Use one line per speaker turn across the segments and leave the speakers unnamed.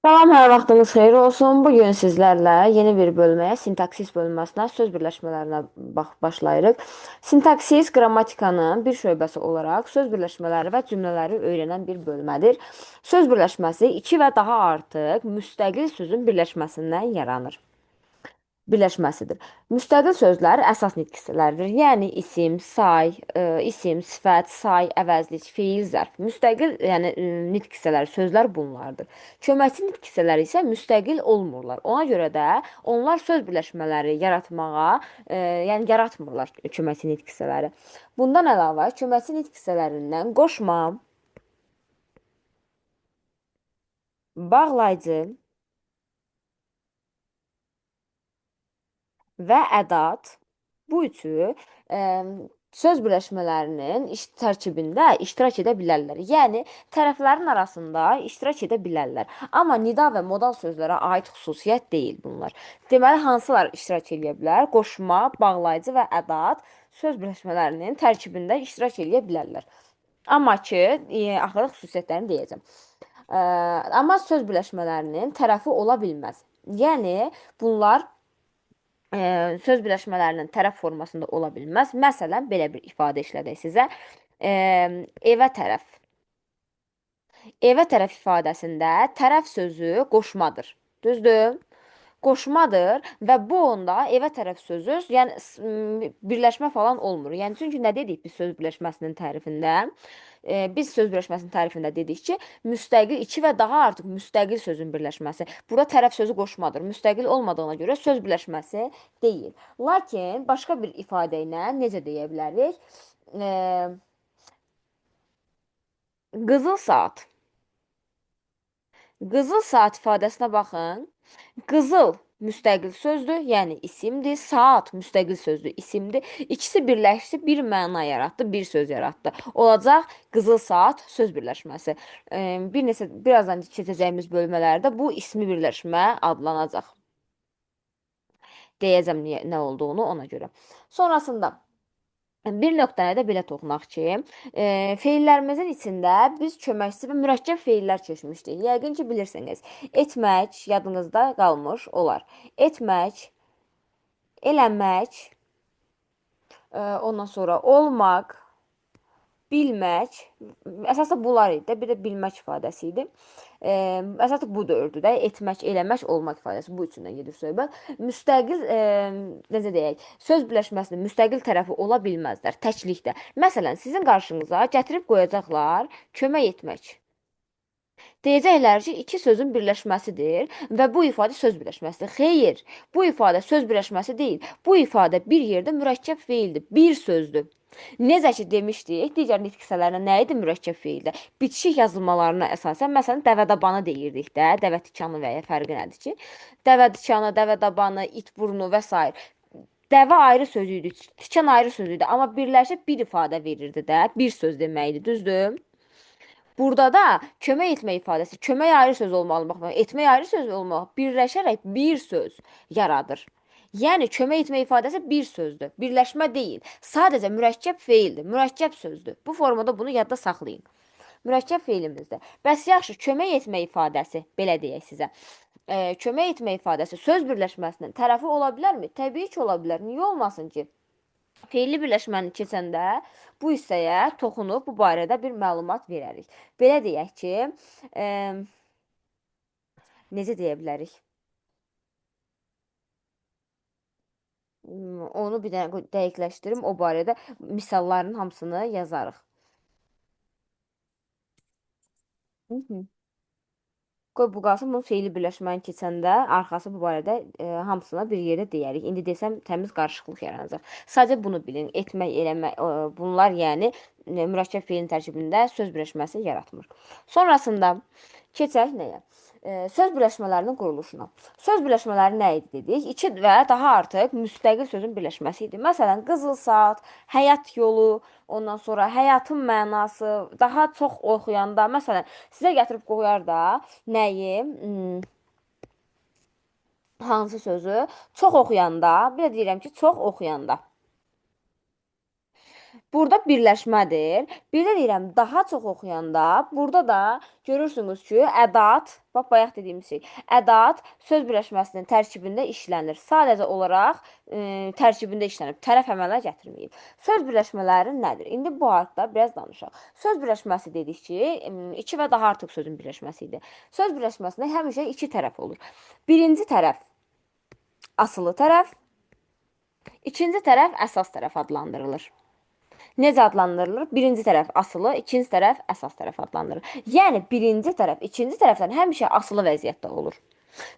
Salam, hər vaxtınız xeyir olsun. Bu gün sizlərlə yeni bir bölməyə, sintaksis bölməsinə, söz birləşmələrinə başlayırıq. Sintaksis qrammatikanın bir şöbəsi olaraq söz birləşmələri və cümlələri öyrənən bir bölmədir. Söz birləşməsi iki və daha artıq müstəqil sözün birləşməsindən yaranır. Birləşməsidir. Müstəqil sözlər əsas nitq hissələridir. Yəni isim, say, isim, sifət, say, əvəzlik, feil, zərf. Müstəqil, yəni nitq hissələri, sözlər bunlardır. Köməkçi nitq hissələri isə müstəqil olmurlar. Ona görə də onlar söz birləşmələri yaratmağa, yəni yaratmırlar köməkçi nitq hissələri. Bundan əlavə köməkçi nitq hissələrindən qoşma, bağlayıcı və ədat bu üçü söz birləşmələrinin iş tərkibində iştirak edə bilərlər. Yəni tərəflərin arasında iştirak edə bilərlər. Amma nida və modal sözlərə aid xüsusiyyət deyil bunlar. Deməli hansılar iştirak edə bilər? Qoşma, bağlayıcı və ədat söz birləşmələrinin tərkibində iştirak edə bilərlər. Amma ki, axırda xüsusiyyətlərini deyəcəm. Amma söz birləşmələrinin tərəfi ola bilməz. Yəni bunlar söz birləşmələrinin tərəf formasında ola bilməz. Məsələn, belə bir ifadə işlədək sizə. Evə tərəf. Evə tərəf ifadəsində tərəf sözü qoşmadır. Düzdür? Qoşmadır və bu onda evə tərəf sözü, yəni birləşmə falan olmur. Yəni çünki nə dedik biz söz birləşməsinin tərifində? Biz söz birləşməsinin tərifində dedik ki, müstəqil iki və daha artıq müstəqil sözün birləşməsi. Burada tərəf sözü qoşmadır. Müstəqil olmadığına görə söz birləşməsi deyil. Lakin başqa bir ifadə ilə necə deyə bilərik? Qızıl saat. Qızıl saat ifadəsinə baxın. Qızıl müstəqil sözdür, yəni isimdir. Saat müstəqil sözdür, isimdir. İkisi birləşdi, bir məna yaratdı, bir söz yaratdı. Olacaq qızıl saat söz birləşməsi. Bir neçə birazdan keçəcəyimiz bölmələrdə bu ismi birləşmə adlanacaq. Deyəcəm niyə, nə olduğunu ona görə. Sonrasında bir nöqtəyə də belə toxunaq ki, feillərimizin içində biz köməkçi və mürəkkəb feillər keçmişdik. Yəqin ki, bilirsiniz. Etmək yadınızda qalmış olar. Etmək, eləmək, ondan sonra olmaq, bilmək, əsasda bunlar idi də, bir də bilmək ifadəsi idi. Əsasda bu dördü də, etmək, eləmək, olmaq ifadəsi bu üçündən gedir söhbət. Müstəqil, necə deyək, söz birləşməsinin müstəqil tərəfi ola bilməzlər təklikdə. Məsələn, sizin qarşınıza gətirib qoyacaqlar kömək etmək. Deyəcəklər ki, iki sözün birləşməsidir və bu ifadə söz birləşməsidir. Xeyr, bu ifadə söz birləşməsi deyil. Bu ifadə bir yerdə mürəkkəb feildir, bir sözdür. Necə ki demişdik, digər nitq hissələrinə nə idi mürəkkəb feildə? Bitişik yazılmalarına əsasən, məsələn, dəvədabanı deyirdik də, dəvə tikanı və ya fərqi nədir ki? Dəvə tikanı, dəvədabanı, it burnu və s. Dəvə ayrı söz idi, tikan ayrı söz idi, amma birləşib bir ifadə verirdi də, bir söz deməkdir, düzdür? Burada da kömək etmək ifadəsi, kömək ayrı söz olmalı, baxma, etmək ayrı söz olmalı, birləşərək bir söz yaradır. Yəni kömək etmək ifadəsi bir sözdür, birləşmə deyil. Sadəcə mürəkkəb feildir, mürəkkəb sözdür. Bu formada bunu yadda saxlayın. Mürəkkəb feilimizdir. Bəs yaxşı, kömək etmək ifadəsi, belə deyək sizə. Kömək etmək ifadəsi söz birləşməsinin tərəfi ola bilərmi? Təbii ki, ola bilər. Niyə olmasın ki? Feilli birləşməni keçəndə bu hissəyə toxunub bu barədə bir məlumat verərik. Belə deyək ki, necə deyə bilərik? Onu bir dənə dəqiqləşdirim. O barədə misalların hamısını yazarıq. Hı -hı. Qoy bu qalsın. Bunu feili birləşməni keçəndə arxası bu barədə hamısına bir yerdə deyərik. İndi desəm təmiz qarışıqlıq yaranacaq. Sadəcə bunu bilin. Etmək, eləmək, bunlar yəni mürəkkəb feilin tərkibində söz birləşməsi yaratmır. Sonrasında keçək nəyə? Söz birləşmələrinin quruluşuna. Söz birləşmələri nə idi dedik? İki və daha artıq müstəqil sözün birləşməsi idi. Məsələn, qızıl saat, həyat yolu, ondan sonra həyatın mənası, daha çox oxuyanda, məsələn, sizə gətirib qoyar da nəyi? Hansı sözü? Çox oxuyanda, bir də deyirəm ki, çox oxuyanda. Burada birləşmədir. Bir də deyirəm, daha çox oxuyanda burada da görürsünüz ki, ədat, bax bayaq dediyimiz şey, ədat söz birləşməsinin tərkibində işlənir. Sadəcə olaraq tərkibində işlənib, tərəf əmələ gətirməyib. Söz birləşmələri nədir? İndi bu haqda biraz danışaq. Söz birləşməsi dedik ki, iki və daha artıq sözün birləşməsi idi. Söz birləşməsində həmişə iki tərəf olur. Birinci tərəf asılı tərəf, ikinci tərəf əsas tərəf adlandırılır. Necə adlandırılır? Birinci tərəf asılı, ikinci tərəf əsas tərəf adlandırılır. Yəni birinci tərəf ikinci tərəfdən həmişə asılı vəziyyətdə olur.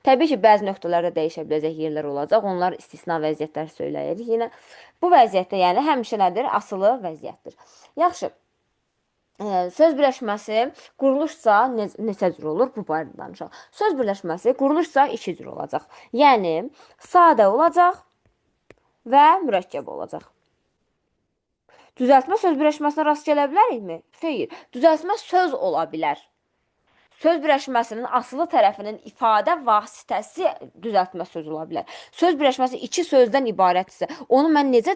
Təbii ki, bəzi nöqtələrdə dəyişə biləcək yerlər olacaq. Onlar istisna vəziyyətlər söyləyirik. Yenə bu vəziyyətdə, yəni həmişə nədir? Asılı vəziyyətdir. Yaxşı. Söz birləşməsi quruluşsa neçə cür olur? Bu barədə danışaq. Söz birləşməsi quruluşsa iki cür olacaq. Yəni sadə olacaq və mürəkkəb olacaq. Düzəltmə söz birləşməsinə rast gələ bilərikmi? Xeyr. Düzəltmə söz ola bilər. Söz birləşməsinin asılı tərəfinin ifadə vasitəsi düzəltmə söz ola bilər. Söz birləşməsi iki sözdən ibarətdirsə, onu mən necə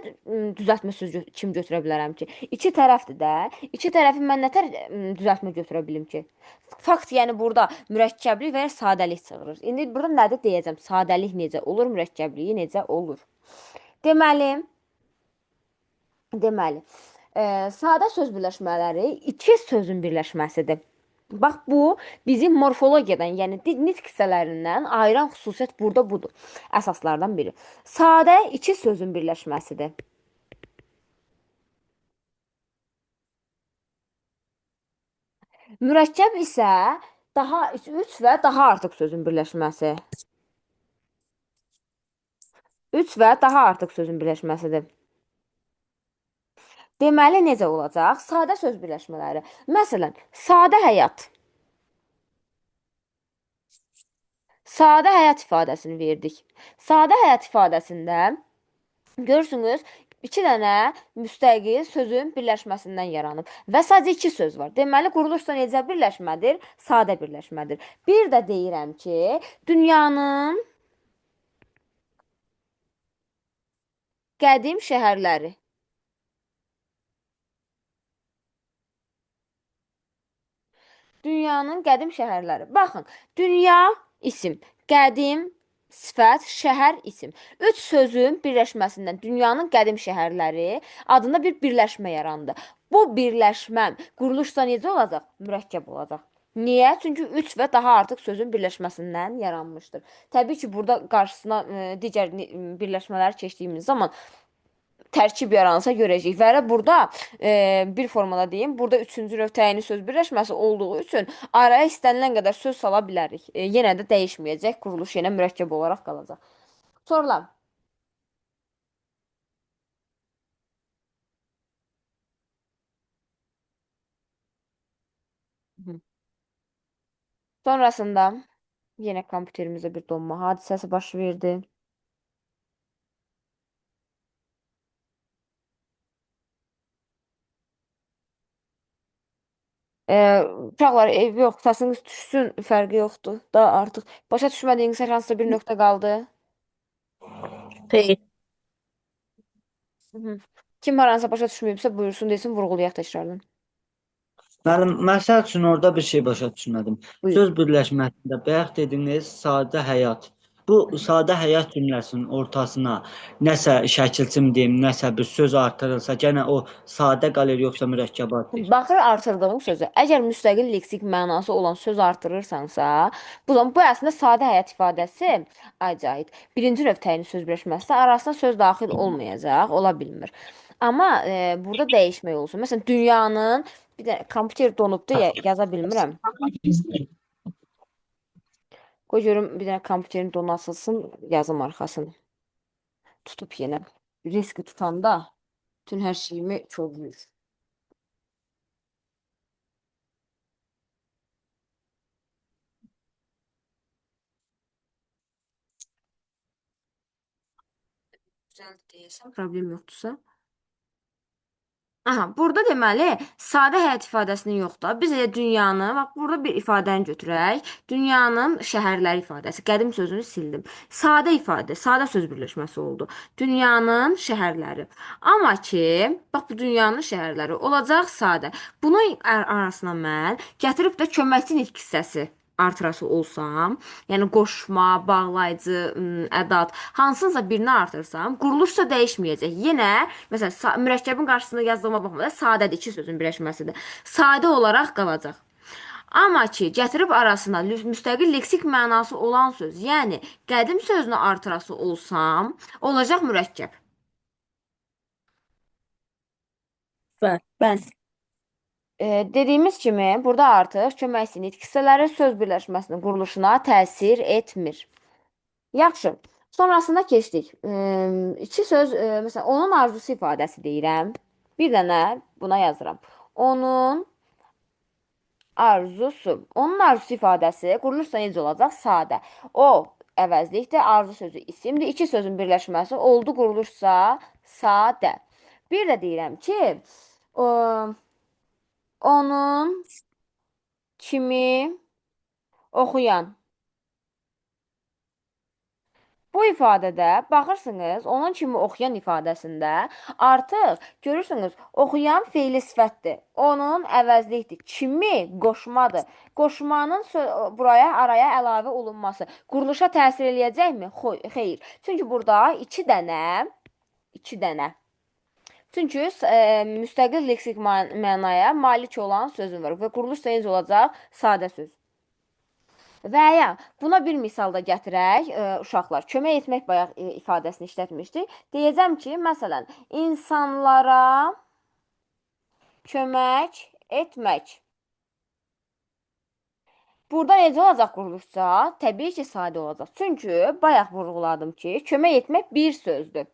düzəltmə söz kim götürə bilərəm ki? İki tərəfdir də. İki tərəfi mən nətər düzəltmə götürə bilim ki? Fakt, yəni burada mürəkkəblik və ya sadəlik çığırır. İndi burada nədir deyəcəm? Sadəlik necə olur, mürəkkəbliyi necə olur? Deməli, sadə söz birləşmələri iki sözün birləşməsidir. Bax, bu bizim morfologiyadan, yəni nitq hissələrindən ayıran xüsusiyyət burada budur. Əsaslardan biri. Sadə iki sözün birləşməsidir. Mürəkkəb isə daha üç və daha artıq sözün birləşməsi. Üç və daha artıq sözün birləşməsidir. Deməli, necə olacaq? Sadə söz birləşmələri. Məsələn, sadə həyat. Sadə həyat ifadəsini verdik. Sadə həyat ifadəsində görürsünüz, iki dənə müstəqil sözün birləşməsindən yaranıb və sadəcə iki söz var. Deməli, quruluşsa necə birləşmədir? Sadə birləşmədir. Bir də deyirəm ki, dünyanın qədim şəhərləri. Dünyanın qədim şəhərləri. Baxın, dünya isim, qədim sifət, şəhər isim. Üç sözün birləşməsindən dünyanın qədim şəhərləri adında bir birləşmə yarandı. Bu birləşmə quruluşsa necə olacaq? Mürəkkəb olacaq. Niyə? Çünki üç və daha artıq sözün birləşməsindən yaranmışdır. Təbii ki, burada qarşısına digər birləşmələr keçdiyimiz zaman tərkib yaransa görəcəyik. Və elə burada bir formada deyim, burada üçüncü növ təyini söz birləşməsi olduğu üçün araya istənilən qədər söz sala bilərik. Yenə də dəyişməyəcək, quruluş yenə mürəkkəb olaraq qalacaq. Sorular. Sonrasında yenə kompüterimizdə bir donma hadisəsi baş verdi. Uşaqlar, yox, səsiniz düşsün, fərqi yoxdur. Da artıq başa düşmədiyiniz hər hansısa bir nöqtə qaldı.
Xeyr.
Kim hər hansısa başa düşməyibsə buyursun, desin, vurğulayaq təkrardan.
Müəllim, məsəl üçün orada bir şey başa düşmədim.
Buyur.
Söz birləşməsində bayaq dediniz sadə həyat. Bu sadə həyat cümləsinin ortasına nəsə şəkilçim deyim, nəsə bir söz artırılsa, gənə o sadə qalır yoxsa mürəkkəbat deyir?
Baxır artırdığın sözə. Əgər müstəqil leksik mənası olan söz artırırsansa, bu zaman bu əslində sadə həyat ifadəsi, ay Cahid, birinci növ təyini söz birləşməsində arasına söz daxil olmayacaq, ola bilmir. Amma burada dəyişmək olsun. Məsələn, dünyanın bir də kompüter donubdur, yaza bilmirəm. Qoy görüm bir dənə kompüterin donu açılsın, yazım arxasını. Tutub yenə. Riski tutanda bütün hər şeyimi koruyur. Düzəldi deyəsən, problem yoxdursa. Aha, burada deməli, sadə həyat ifadəsinin yox da, biz elə dünyanı, bax burada bir ifadəni götürək. Dünyanın şəhərləri ifadəsi. Qədim sözünü sildim. Sadə ifadə, sadə söz birləşməsi oldu. Dünyanın şəhərləri. Amma ki, bax bu dünyanın şəhərləri olacaq sadə. Bunun arasına mən gətirib də köməkçi nitq hissəsi artırası olsam, yəni qoşma, bağlayıcı, ədat, hansınsa birini artırsam, quruluşsa dəyişməyəcək. Yenə, məsələn, mürəkkəbin qarşısında yazdığıma baxmadan sadədir, iki sözün birləşməsidir. Sadə olaraq qalacaq. Amma ki, gətirib arasına müstəqil leksik mənası olan söz, yəni qədim sözünü artırası olsam, olacaq mürəkkəb.
Bəli. Bəli.
Dediyimiz kimi, burada artıq köməkçi nitq hissələri söz birləşməsinin quruluşuna təsir etmir. Yaxşı. Sonrasında keçdik. İki söz, məsələn, onun arzusu ifadəsi deyirəm. Bir dənə buna yazıram. Onun arzusu. Onun arzusu ifadəsi quruluşsa necə olacaq? Sadə. O əvəzlikdir, arzu sözü isimdir. İki sözün birləşməsi oldu quruluşsa sadə. Bir də deyirəm ki, onun kimi oxuyan. Bu ifadədə baxırsınız, onun kimi oxuyan ifadəsində artıq görürsünüz, oxuyan feili sifətdir. Onun əvəzlikdir. Kimi qoşmadır. Qoşmanın buraya araya əlavə olunması quruluşa təsir eləyəcəkmi? Xeyr. Çünki burada iki dənə. Çünki müstəqil leksik mənaya malik olan sözüm var və quruluş da necə olacaq? Sadə söz. Və ya buna bir misal da gətirək, uşaqlar. Kömək etmək bayaq ifadəsini işlətmişdik. Deyəcəm ki, məsələn, insanlara kömək etmək. Burada necə olacaq quruluşsa? Təbii ki, sadə olacaq. Çünki bayaq vurğuladım ki, kömək etmək bir sözdür.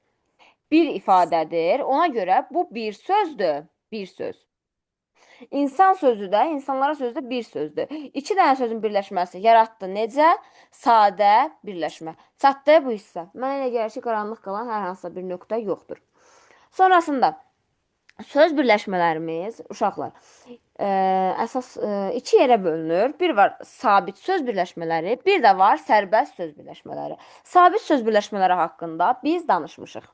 Bir ifadədir. Ona görə bu bir sözdür. Bir söz. İnsan sözü də, insanlara sözü də bir sözdür. İki dənə sözün birləşməsi yaratdı necə? Sadə birləşmə. Çatdı bu hissə. Mənə elə gəlir ki, qaranlıq qalan hər hansısa bir nöqtə yoxdur. Sonrasında söz birləşmələrimiz, uşaqlar, əsas iki yerə bölünür. Bir var sabit söz birləşmələri, bir də var sərbəst söz birləşmələri. Sabit söz birləşmələri haqqında biz danışmışıq.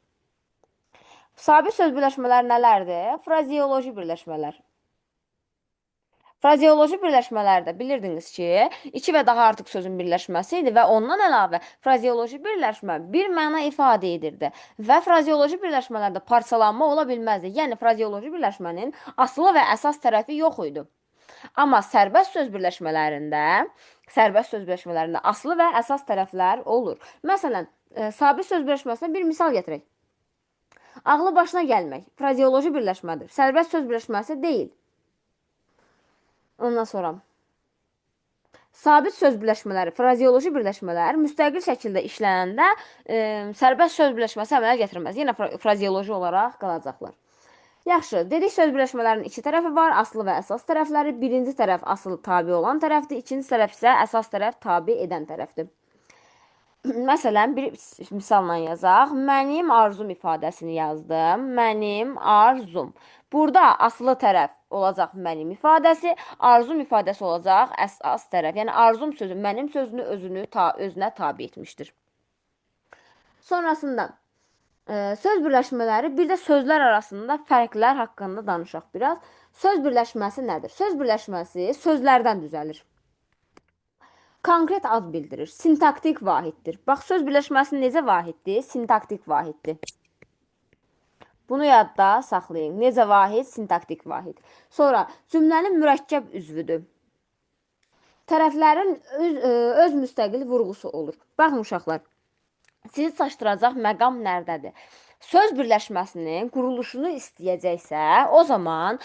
Sabit söz birləşmələri nələrdir? Frazeoloji birləşmələr. Frazeoloji birləşmələrdə bilirdiniz ki, iki və daha artıq sözün birləşməsi idi və ondan əlavə frazeoloji birləşmə bir məna ifadə edirdi və frazeoloji birləşmələrdə parçalanma ola bilməzdi. Yəni frazeoloji birləşmənin asılı və əsas tərəfi yox idi. Amma sərbəst söz birləşmələrində asılı və əsas tərəflər olur. Məsələn, sabit söz birləşməsinə bir misal gətirək. Ağlı başına gəlmək frazeoloji birləşmədir. Sərbəst söz birləşməsi deyil. Ondan sonra sabit söz birləşmələri, frazeoloji birləşmələr müstəqil şəkildə işlənəndə sərbəst söz birləşməsi əmələ gətirməz. Yenə frazeoloji olaraq qalacaqlar. Yaxşı, dedik söz birləşmələrinin iki tərəfi var, asılı və əsas tərəfləri. Birinci tərəf asılı tabi olan tərəfdir, ikinci tərəf isə əsas tərəf tabi edən tərəfdir. Məsələn, bir misalla yazaq. Mənim arzum ifadəsini yazdım. Mənim arzum. Burada asılı tərəf olacaq mənim ifadəsi, arzum ifadəsi olacaq əsas tərəf. Yəni arzum sözü mənim sözünü özünə tabi etmişdir. Sonrasında söz birləşmələri, bir də sözlər arasında fərqlər haqqında danışaq biraz. Söz birləşməsi nədir? Söz birləşməsi sözlərdən düzəlir. Konkret ad bildirir. Sintaktik vahiddir. Bax, söz birləşməsi necə vahiddir? Sintaktik vahiddir. Bunu yadda saxlayın. Necə vahid? Sintaktik vahid. Sonra cümlənin mürəkkəb üzvüdür. Tərəflərin öz müstəqil vurğusu olur. Baxın uşaqlar, sizi çaşdıracaq məqam nərdədir? Söz birləşməsinin quruluşunu istəyəcəksə, o zaman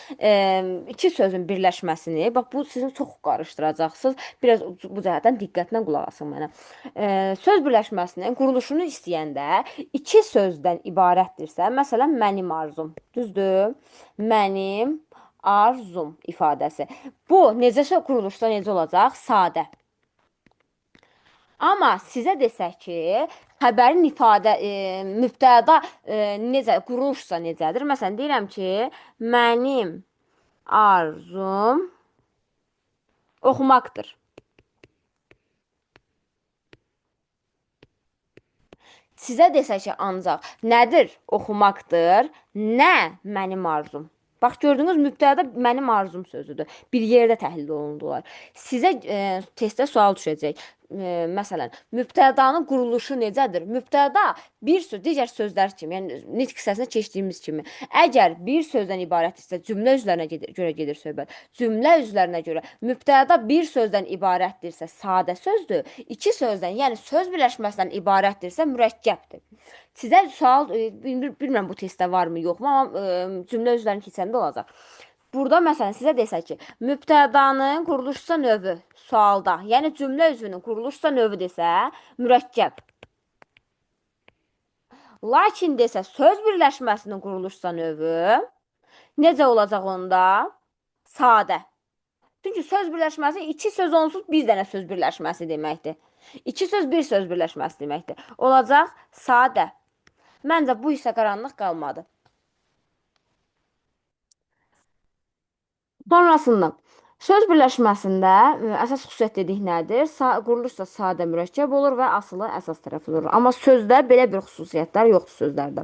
iki sözün birləşməsini, bax bu sizin çox qarışdıracaqsınız. Biraz bu cəhətdən diqqətlə qulaq asın mənə. Söz birləşməsinin quruluşunu istəyəndə iki sözdən ibarətdirsə, məsələn mənim arzum, düzdür? Mənim arzum ifadəsi. Bu necə quruluşda necə olacaq? Sadə. Amma sizə desək ki, Xəbərin ifadə mübtəda necə quruluşsa necədir? Məsələn, deyirəm ki, mənim arzum oxumaqdır. Sizə desə ki, ancaq nədir? Oxumaqdır. Nə mənim arzum? Bax gördünüz, mübtəda mənim arzum sözüdür. Bir yerdə təhlil olundular. Sizə testdə sual düşəcək. Məsələn, mübtədanın quruluşu necədir? Mübtəda bir söz, digər sözlər kimi, yəni nitq hissəsinə keçdiyimiz kimi, əgər bir sözdən ibarətdirsə, cümlə üzvlərinə görə gedir söhbət. Cümlə üzvlərinə görə mübtəda bir sözdən ibarətdirsə, sadə sözdür. İki sözdən, yəni söz birləşməsindən ibarətdirsə, mürəkkəbdir. Sizə sual, bilmirəm bu testdə varmı, yoxmu, amma cümlə üzvlərini keçəndə olacaq. Burada məsələn sizə desə ki, mübtədanın quruluşsa növü sualda, yəni cümlə üzvünün quruluşsa növü desə, mürəkkəb. Lakin desə söz birləşməsinin quruluşsa növü necə olacaq onda? Sadə. Çünki söz birləşməsi iki söz onsuz bir dənə söz birləşməsi deməkdir. İki söz bir söz birləşməsi deməkdir. Olacaq sadə. Məncə bu hissə qaranlıq qalmadı. Sonrasında söz birləşməsində əsas xüsusiyyət dedik nədir? Quruluşsa sadə mürəkkəb olur və asılı əsas tərəfi olur. Amma sözdə belə bir xüsusiyyətlər yoxdur sözlərdə.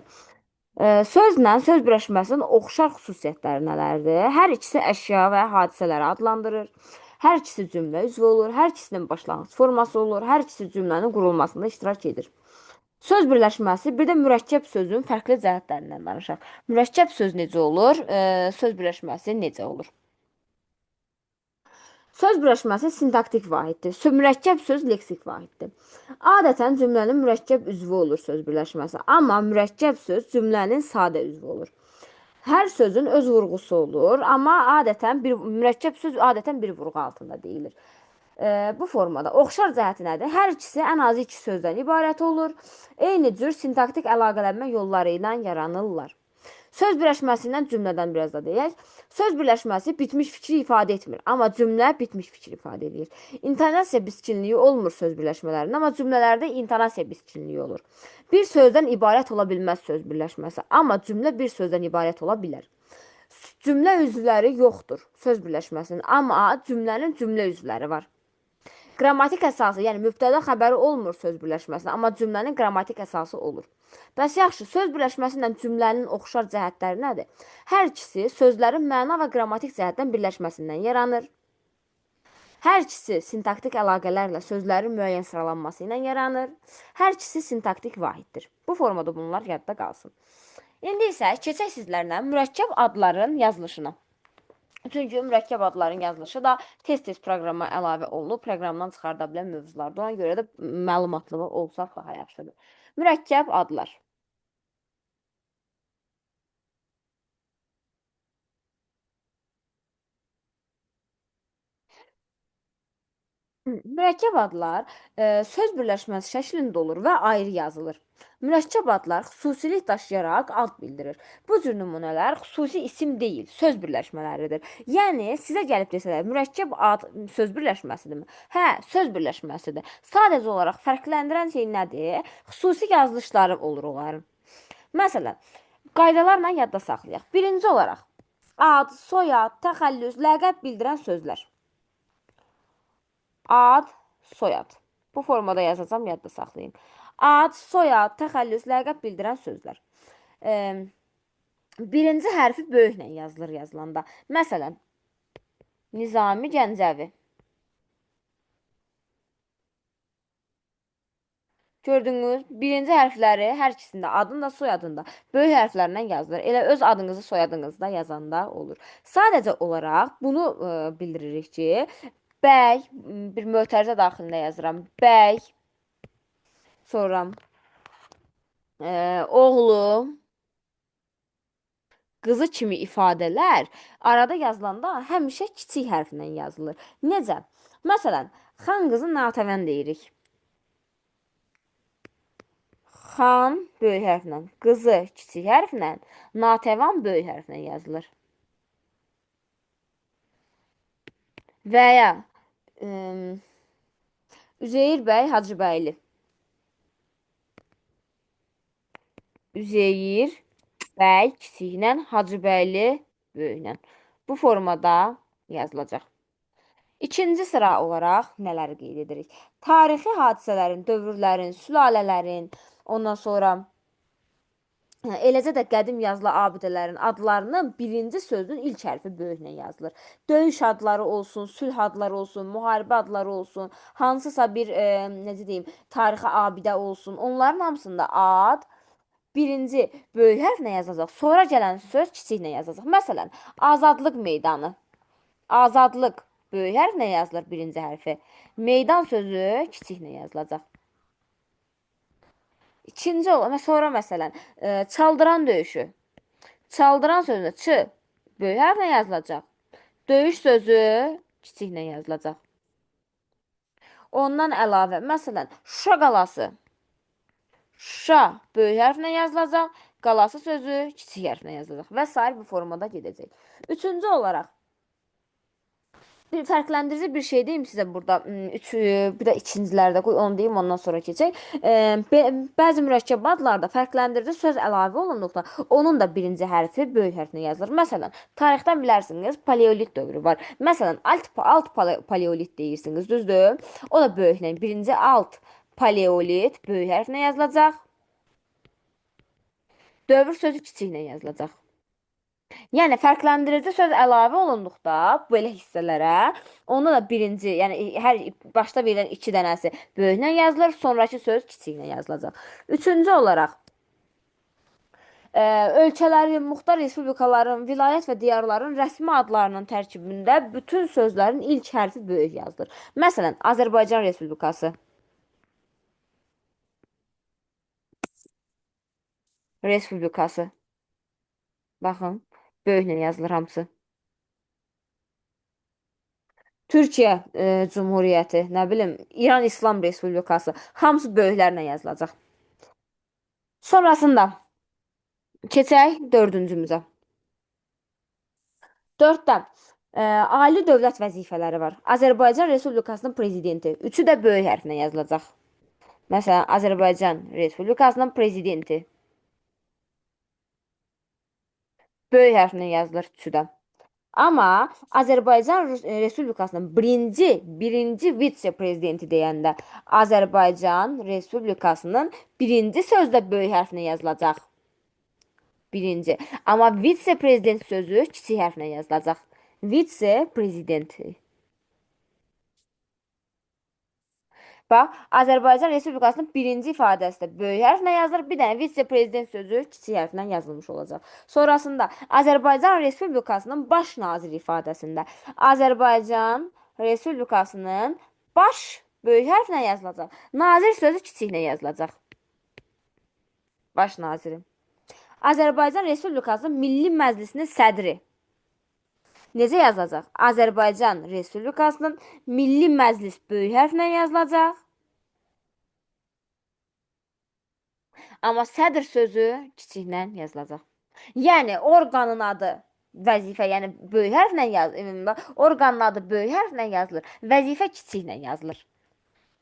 Sözlə söz birləşməsinin oxşar xüsusiyyətləri nələrdir? Hər ikisi əşya və hadisələri adlandırır. Hər ikisi cümlə üzvü olur. Hər ikisinin başlanğıc forması olur. Hər ikisi cümlənin qurulmasında iştirak edir. Söz birləşməsi bir də mürəkkəb sözün fərqli cəhətlərindən danışaq. Mürəkkəb söz necə olur? Söz birləşməsi necə olur? Söz birləşməsi sintaktik vahiddir. Mürəkkəb söz leksik vahiddir. Adətən cümlənin mürəkkəb üzvü olur söz birləşməsi, amma mürəkkəb söz cümlənin sadə üzvü olur. Hər sözün öz vurğusu olur, amma adətən bir mürəkkəb söz adətən bir vurğu altında deyilir. Bu formada oxşar cəhəti nədir? Hər ikisi ən azı iki sözdən ibarət olur. Eyni cür sintaktik əlaqələnmə yolları ilə yaranırlar. Söz birləşməsindən cümlədən biraz da deyək. Söz birləşməsi bitmiş fikri ifadə etmir, amma cümlə bitmiş fikri ifadə edir. İntonasiya biskinliyi olmur söz birləşmələrində, amma cümlələrdə intonasiya biskinliyi olur. Bir sözdən ibarət ola bilməz söz birləşməsi, amma cümlə bir sözdən ibarət ola bilər. Cümlə üzvləri yoxdur söz birləşməsinin, amma cümlənin cümlə üzvləri var. Qrammatik əsası, yəni mübtəda xəbəri olmur söz birləşməsində, amma cümlənin qrammatik əsası olur. Bəs yaxşı, söz birləşməsi ilə cümlənin oxşar cəhətləri nədir? Hər ikisi sözlərin məna və qrammatik cəhətdən birləşməsindən yaranır. Hər ikisi sintaktik əlaqələrlə sözlərin müəyyən sıralanması ilə yaranır. Hər ikisi sintaktik vahiddir. Bu formada bunlar yadda qalsın. İndi isə keçək sizlərlə mürəkkəb adların yazılışına. Çünki mürəkkəb adların yazılışı da tez-tez proqrama əlavə olunub, proqramdan çıxarda bilən mövzulardır. Ona görə də məlumatlı olsaq daha yaxşıdır. Mürəkkəb adlar. Mürəkkəb adlar söz birləşməsi şəklində olur və ayrı yazılır. Mürəkkəb adlar xüsusilik daşıyaraq ad bildirir. Bu cür nümunələr xüsusi isim deyil, söz birləşmələridir. Yəni sizə gəlib desələr, mürəkkəb ad söz birləşməsidirmi? Hə, söz birləşməsidir. Sadəcə olaraq fərqləndirən şey nədir? Xüsusi yazılışları olur onların. Məsələn, qaydalarla yadda saxlayaq. Birinci olaraq, ad, soyad, təxəllüs, ləqəb bildirən sözlər. Ad, soyad. Bu formada yazacağam, yadda saxlayın. Ad, soyad, təxəllüs, ləqəb bildirən sözlər. Birinci hərfi böyüklə yazılır yazılanda. Məsələn, Nizami Gəncəvi. Gördünüz, birinci hərfləri hər ikisində, adın da, soyadın da böyük hərflərlə yazılır. Elə öz adınızı, soyadınızı da yazanda olur. Sadəcə olaraq bunu bildiririk ki, bəy, bir mötərizə daxilində yazıram. Bəy, sonra oğlu, qızı kimi ifadələr arada yazılanda həmişə kiçik hərflə yazılır. Necə? Məsələn, xan qızı Natəvən deyirik. Xan böyük hərflə, qızı kiçik hərflə, Natəvan böyük hərflə yazılır. Və ya Üzeyir bəy Hacıbəyli. Üzeyir bəy kiçiklə, Hacıbəyli böyüklə. Bu formada yazılacaq. İkinci sıra olaraq nələri qeyd edirik? Tarixi hadisələrin, dövrlərin, sülalələrin, ondan sonra eləcə də qədim yazılı abidələrin adlarının birinci sözün ilk hərfi böyüklə yazılır. Döyüş adları olsun, sülh adları olsun, müharibə adları olsun, hansısa bir necə deyim, tarixi abidə olsun, onların hamısında ad birinci böyük hərflə yazılacaq. Sonra gələn söz kiçiklə yazılacaq. Məsələn, Azadlıq meydanı. Azadlıq böyük hərflə yazılır birinci hərfi. Meydan sözü kiçiklə yazılacaq. İkinci sonra məsələn, Çaldıran döyüşü. Çaldıran sözündə ç böyük hərflə yazılacaq. Döyüş sözü kiçiklə yazılacaq. Ondan əlavə, məsələn, Şuşa qalası. Şuşa böyük hərflə yazılacaq, qalası sözü kiçik hərflə yazılacaq və sair bu formada gedəcək. Üçüncü olaraq bir fərqləndirici bir şey deyim sizə burada. Bir də ikincilərdə qoy onu deyim, ondan sonra keçək. Bəzi mürəkkəb adlarda fərqləndirici söz əlavə olunduqda onun da birinci hərfi böyük hərflə yazılır. Məsələn, tarixdən bilərsiniz, paleolit dövrü var. Məsələn, alt paleolit deyirsiniz, düzdür? O da böyüklə. Birinci alt paleolit böyük hərflə yazılacaq. Dövr sözü kiçiklə yazılacaq. Yəni fərqləndirici söz əlavə olunduqda belə hissələrə, onda da birinci, yəni hər başda verilən iki dənəsi böyüklə yazılır, sonrakı söz kiçiklə yazılacaq. Üçüncü olaraq ölkələrin, muxtar respublikaların, vilayət və diyarların rəsmi adlarının tərkibində bütün sözlərin ilk hərfi böyük yazılır. Məsələn, Azərbaycan Respublikası. Respublikası. Baxın, böyüklə yazılır hamısı. Türkiyə Cümhuriyyəti, nə bilim, İran İslam Respublikası, hamısı böyüklərlə yazılacaq. Sonrasında keçək dördüncümüzə. Dörddə ali dövlət vəzifələri var. Azərbaycan Respublikasının prezidenti. Üçü də böyük hərflə yazılacaq. Məsələn, Azərbaycan Respublikasının prezidenti. Böyük hərflə yazılır üçü də. Amma Azərbaycan Respublikasının birinci vitse-prezidenti deyəndə Azərbaycan Respublikasının birinci sözdə böyük hərflə yazılacaq. Birinci. Amma vitse-prezident sözü kiçik hərflə yazılacaq. Vitse-prezidenti. Bax, Azərbaycan Respublikasının birinci ifadəsi də böyük hərflə yazılır. Bir dənə vitse-prezident sözü kiçik hərflə yazılmış olacaq. Sonrasında Azərbaycan Respublikasının baş naziri ifadəsində Azərbaycan Respublikasının baş böyük hərflə yazılacaq. Nazir sözü kiçiklə yazılacaq. Baş naziri. Azərbaycan Respublikasının Milli Məclisinin sədri. Necə yazılacaq? Azərbaycan Respublikasının Milli Məclis böyük hərflə yazılacaq. Amma sədr sözü kiçiklə yazılacaq. Yəni orqanın adı vəzifə, yəni böyük hərflə yazılır. Orqanın adı böyük hərflə yazılır. Vəzifə kiçiklə yazılır.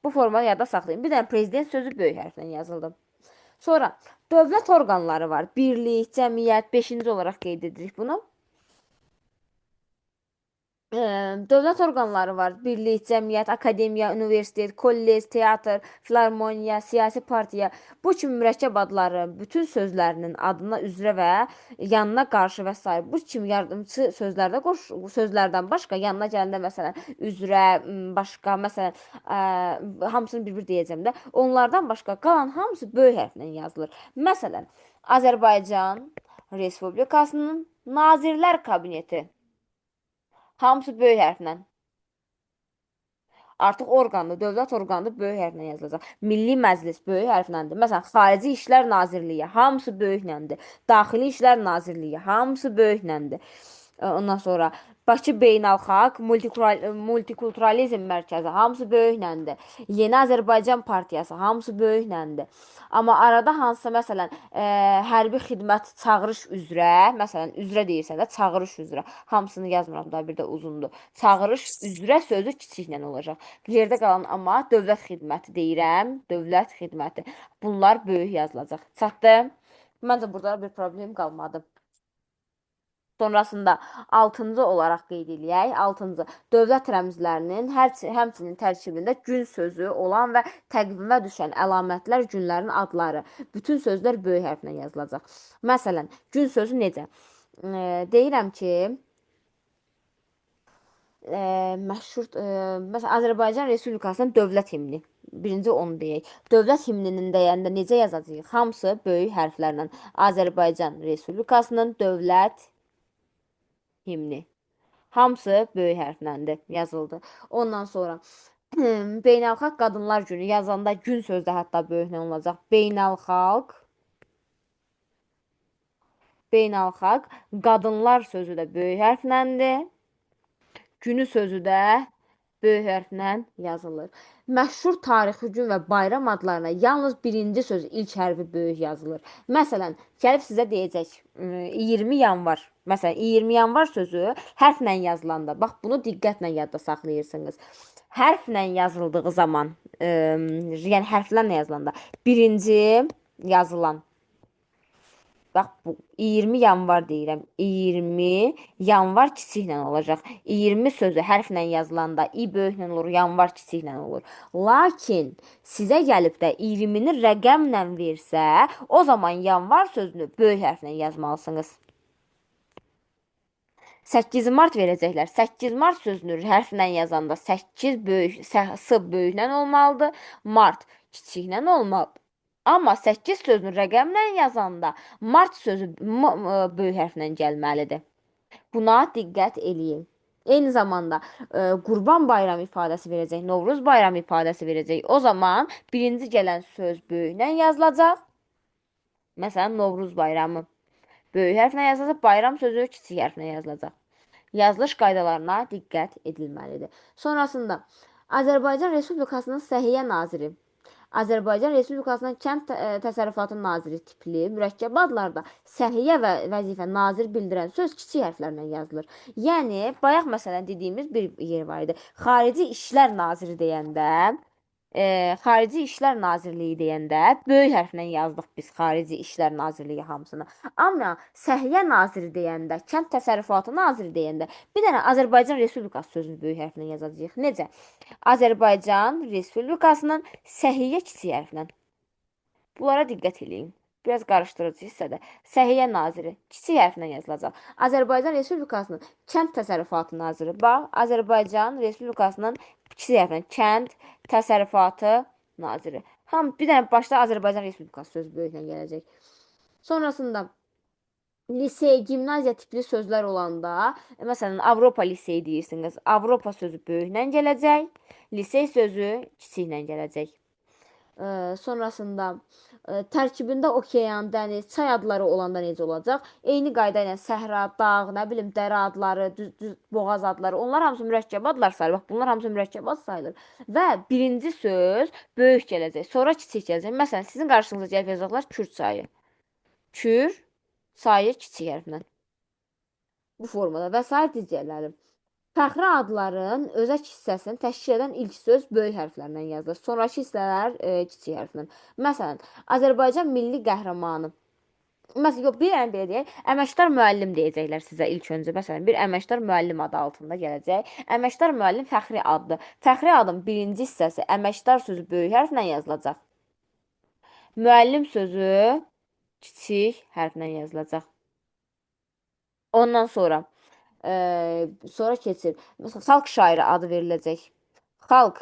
Bu formanı yadda saxlayın. Bir dənə prezident sözü böyük hərflə yazıldı. Sonra dövlət orqanları var. Birlik, cəmiyyət, 5-ci olaraq qeyd edirik bunu. Dövlət orqanları var. Birlik, cəmiyyət, akademiya, universitet, kollec, teatr, filarmoniya, siyasi partiya. Bu kimi mürəkkəb adların bütün sözlərinin adına üzrə və yanına qarşı və sair. Bu kimi yardımçı sözlərdə sözlərdən başqa yanına gələndə məsələn üzrə, başqa məsələn hamısını bir-bir deyəcəm də. Onlardan başqa qalan hamısı böyük hərflə yazılır. Məsələn, Azərbaycan Respublikasının Nazirlər Kabineti. Hamısı böyük hərflə. Artıq orqandır, dövlət orqanıdır, böyük hərflə yazılacaq. Milli Məclis böyük hərfləndir. Məsələn, Xarici İşlər Nazirliyi hamısı böyüklədir. Daxili İşlər Nazirliyi hamısı böyüklədir. Ondan sonra Bakı Beynəlxalq Multikulturalizm Mərkəzi hamısı böyüklədir. Yeni Azərbaycan Partiyası hamısı böyüklədir. Amma arada hansısa məsələn hərbi xidmət çağırış üzrə, məsələn üzrə deyirsən də çağırış üzrə. Hamısını yazmıram da bir də uzundur. Çağırış üzrə sözü kiçiklə olacaq. Yerdə qalan amma dövlət xidməti deyirəm, dövlət xidməti. Bunlar böyük yazılacaq. Çatdı? Məncə burada bir problem qalmadı. Sonrasında 6-cı olaraq qeyd eləyək. 6-cı dövlət rəmzlərinin həmçinin tərkibində gün sözü olan və təqvimə düşən əlamətlər, günlərin adları. Bütün sözlər böyük hərflə yazılacaq. Məsələn, gün sözü necə? Deyirəm ki, məşhur məsələn Azərbaycan Respublikasının dövlət himni. Birinci onu deyək. Dövlət himninin deyəndə necə yazacağıq? Hamısı böyük hərflərlə. Azərbaycan Respublikasının dövlət himni. Hamısı böyük hərfləndir, yazıldı. Ondan sonra Beynəlxalq Qadınlar Günü yazanda gün sözü də hətta böyüklə olacaq. Beynəlxalq qadınlar sözü də böyük hərfləndir. Günü sözü də böyük hərflə yazılır. Məşhur tarixi gün və bayram adlarına yalnız birinci söz ilk hərfi böyük yazılır. Məsələn, gəlib sizə deyəcək 20 yanvar. Məsələn, 20 yanvar sözü hərflə yazılanda, bax bunu diqqətlə yadda saxlayırsınız. Hərflə yazıldığı zaman, yəni hərflərlə yazılanda birinci yazılan, bax bu 20 yanvar deyirəm. 20 yanvar kiçiklə olacaq. 20 sözü hərflə yazılanda i böyüklə olur, yanvar kiçiklə olur. Lakin sizə gəlib də 20-ni rəqəmlə versə, o zaman yanvar sözünü böyük hərflə yazmalısınız. 8 mart verəcəklər. 8 mart sözünü hərflə yazanda 8 böyük, S böyüklə olmalıdır. Mart kiçiklə olmalıdır. Amma 8 sözünü rəqəmlə yazanda mart sözü m, böyük hərflə gəlməlidir. Buna diqqət eləyin. Eyni zamanda Qurban Bayramı ifadəsi verəcək, Novruz Bayramı ifadəsi verəcək. O zaman birinci gələn söz böyüklə yazılacaq. Məsələn, Novruz Bayramı böyük hərflə yazılacaq, bayram sözü kiçik hərflə yazılacaq. Yazılış qaydalarına diqqət edilməlidir. Sonrasında Azərbaycan Respublikasının Səhiyyə Naziri, Azərbaycan Respublikasının Kənd Təsərrüfatı Naziri tipli mürəkkəb adlarda səhiyyə və vəzifə nazir bildirən söz kiçik hərflərlə yazılır. Yəni, bayaq məsələn dediyimiz bir yer var idi. Xarici İşlər Naziri deyəndə, Xarici İşlər Nazirliyi deyəndə böyük hərflə yazdıq biz Xarici İşlər Nazirliyi hamısını. Amma Səhiyyə Naziri deyəndə, Kənd Təsərrüfatı Naziri deyəndə bir dənə Azərbaycan Respublikası sözünü böyük hərflə yazacağıq. Necə? Azərbaycan Respublikasının səhiyyə kiçik hərflə. Bunlara diqqət eləyin. Biraz qarışdırıcı hissədə. Səhiyyə Naziri kiçik hərflə yazılacaq. Azərbaycan Respublikasının Kənd Təsərrüfatı Naziri. Bax, Azərbaycan Respublikasının kiçik hərflə Kənd Təsərrüfatı Naziri. Ham bir dənə başda Azərbaycan Respublikası sözü böyüklə gələcək. Sonrasında lisey, gimnaziya tipli sözlər olanda, məsələn, Avropa liseyi deyirsiniz. Avropa sözü böyüklə gələcək, lisey sözü kiçiklə gələcək. Sonrasında tərkibində okean, dəniz, çay adları olanda necə olacaq? Eyni qayda ilə səhra, dağ, nə bilim, dərə adları, düz boğaz adları, onlar hamısı mürəkkəb adlar sayılır. Bax, bunlar hamısı mürəkkəb ad sayılır. Və birinci söz böyük gələcək, sonra kiçik gələcək. Məsələn, sizin qarşınıza gəlib yazacaqlar Kür çayı. Kür çayı kiçik hərflə. Bu formada və sair digərləri. Fəxri adların özək hissəsini təşkil edən ilk söz böyük hərflərlə yazılır. Sonrakı hissələr kiçik hərflə. Məsələn, Azərbaycan milli qəhrəmanı. Məsələn, yox, bir dənə belə deyək, əməkdar müəllim deyəcəklər sizə ilk öncə. Məsələn, bir əməkdar müəllim adı altında gələcək. Əməkdar müəllim fəxri addır. Fəxri adın birinci hissəsi əməkdar sözü böyük hərflə yazılacaq. Müəllim sözü kiçik hərflə yazılacaq. Ondan sonra sonra keçir. Məsələn, xalq şairi adı veriləcək. Xalq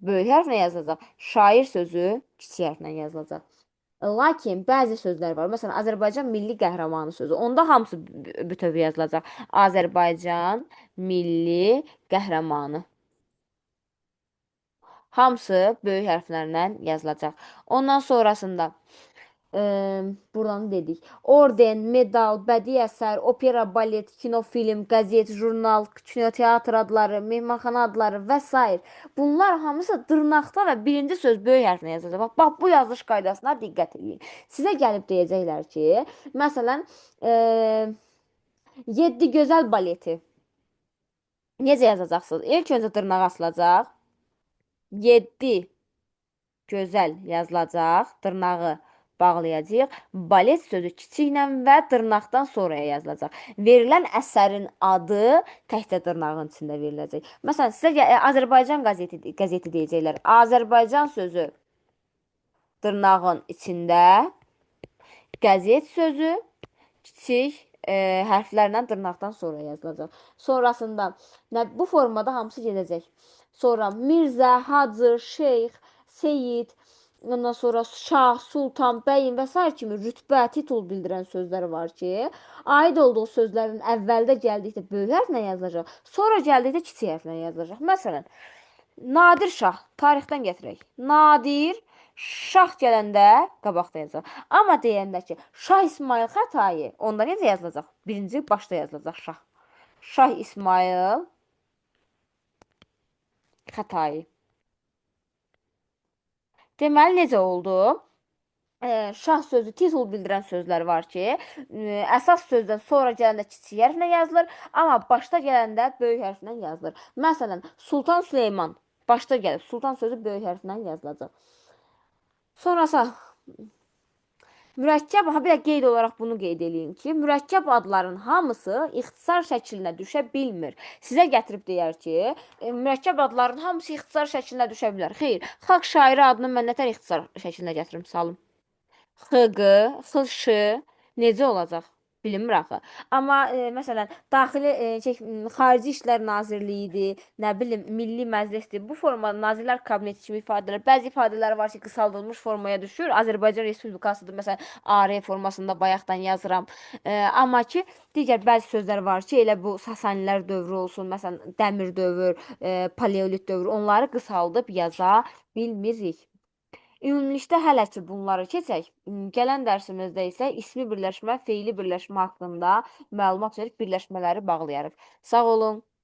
böyük hərflə yazılacaq. Şair sözü kiçik hərflə yazılacaq. Lakin bəzi sözlər var. Məsələn, Azərbaycan milli qəhrəmanı sözü. Onda hamısı bütöv yazılacaq. Azərbaycan milli qəhrəmanı. Hamısı böyük hərflərlə yazılacaq. Ondan sonrasında buradan dedik. Orden, medal, bədii əsər, opera, balet, kino, film, qəzet, jurnal, kinoteatr adları, mehmanxana adları və sair. Bunlar hamısı dırnaqda və birinci söz böyük hərflə yazılacaq. Bax, bax bu yazılış qaydasına diqqət edin. Sizə gəlib deyəcəklər ki, məsələn, Yeddi gözəl baleti. Necə yazacaqsınız? İlk öncə dırnağa asılacaq. 7 gözəl yazılacaq. Dırnağı Bağlayacağıq. Balet sözü kiçiklə və dırnaqdan sonraya yazılacaq. Verilən əsərin adı təkcə dırnağın içində veriləcək. Məsələn, sizə Azərbaycan qəzeti deyəcəklər. Azərbaycan sözü dırnağın içində, qəzet sözü kiçik hərflərlə dırnaqdan sonra yazılacaq. Sonrasında bu formada hamısı gedəcək. Sonra Mirzə, Hacı, Şeyx, Seyid, ondan sonra şah, sultan, bəyin və sair kimi rütbə, titul bildirən sözlər var ki, aid olduğu sözlərin əvvəldə gəldikdə böyük hərflə yazılacaq, sonra gəldikdə kiçik hərflə yazılacaq. Məsələn, Nadir Şah, tarixdən gətirək. Nadir Şah gələndə qabaqda yazılacaq. Amma deyəndə ki, Şah İsmayıl Xətai, onda necə yazılacaq? Birinci başda yazılacaq Şah. Şah İsmayıl Xətai. Deməli necə oldu? Şah sözü titul bildirən sözlər var ki, əsas sözdən sonra gələndə kiçik hərflə yazılır, amma başda gələndə böyük hərflə yazılır. Məsələn, Sultan Süleyman başda gəlib, Sultan sözü böyük hərflə yazılacaq. Sonrası mürəkkəb, ha bir də qeyd olaraq bunu qeyd eləyim ki, mürəkkəb adların hamısı ixtisar şəklinə düşə bilmir. Sizə gətirib deyər ki, mürəkkəb adların hamısı ixtisar şəklinə düşə bilər. Xeyr, xalq şairi adını mən nətər ixtisar şəklinə gətirim salım? XQ, XŞ necə olacaq? Bilinmir axı. Amma məsələn, daxili Xarici İşlər Nazirliyidir, nə bilim, Milli Məclisdir. Bu formada Nazirlər Kabineti kimi ifadələr, bəzi ifadələr var ki, qısaldılmış formaya düşür. Azərbaycan Respublikasıdır, məsələn, AR formasında bayaqdan yazıram. Amma ki, digər bəzi sözlər var ki, elə bu Sasanilər dövrü olsun, məsələn, dəmir dövr, paleolit dövrü, onları qısaldıb yaza bilmirik. Ümumilikdə hələ ki bunları keçək. Gələn dərsimizdə isə ismi birləşmə, feili birləşmə haqqında məlumat verib birləşmələri bağlayarıq. Sağ olun.